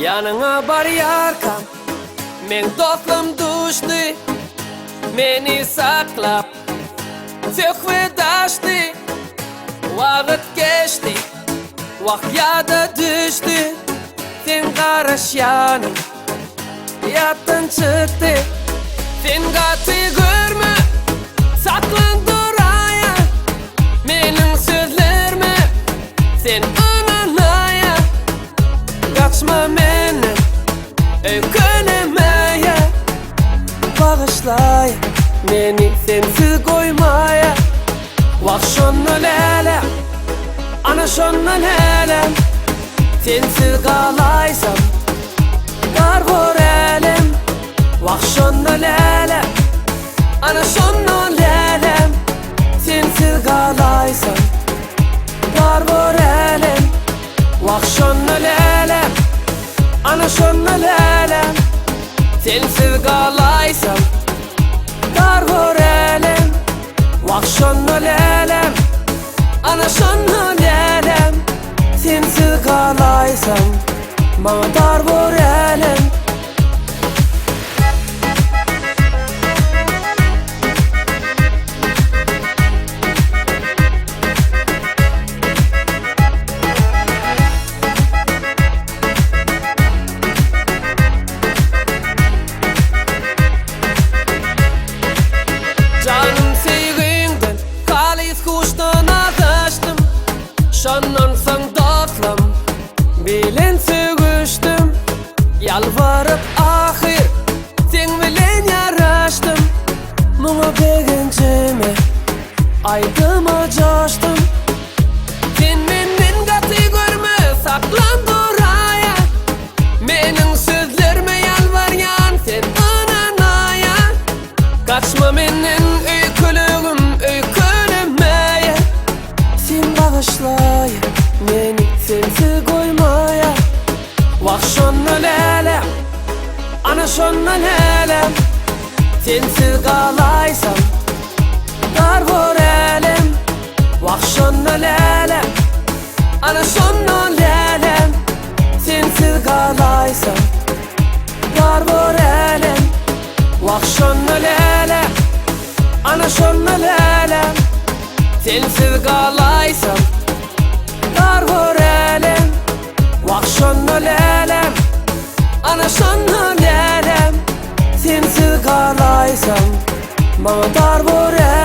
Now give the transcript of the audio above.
Ýanyňa barýarkam meň dostum duşdy Meni saklap söhbet açdy Wagt geçdi wagt ýada düşdi Seň garaşýanyň ýatdan çykdy Sen gaty görme saklan duraýa Meniň sözlerime sen ynanaýa Gaçma menden öýkelemäýe Bagyşlaý meni sensiz goýmaýa Wah şonda läläm ana şonda läläm Sensiz galaýsam dar bor älem Wah şonda läläm ana şonda läläm Sensiz galaýsam dar bor älem Wah şonda läläm ana şonda läläm Sensiz galaýsam dar bor älem Wah şonda läläm ana şonda läläm Sensiz galaýsam maňa dar bor älem. Janym söýgiňden halys huşdan azaşdym Şondan soň dostlam bilen sögüşdim Ýalbaryp ahyr seň bilen ýaraşdym Muňa begenjime aýdyma joşdum Sen menden gaty görme saklan duraýa Meniň sözlerime ýalbarýan sen ynanaýa Gaçma menden öýkelegim öýkelemäýe Sen bagyşlaýa meni sensiz goýmaýa Wah şonda läläm ana şonda läläm Sensiz galaýsam dar bor älem Wah şonda läläm ana şonda läläm Sensiz galaýsam dar bor älem Wah şonda läläm ana şonda läläm Sensiz galaýsam dar bor älem Wah şonda läläm ana şonda läläm Sensiz galaýsam maňa dar bor älem.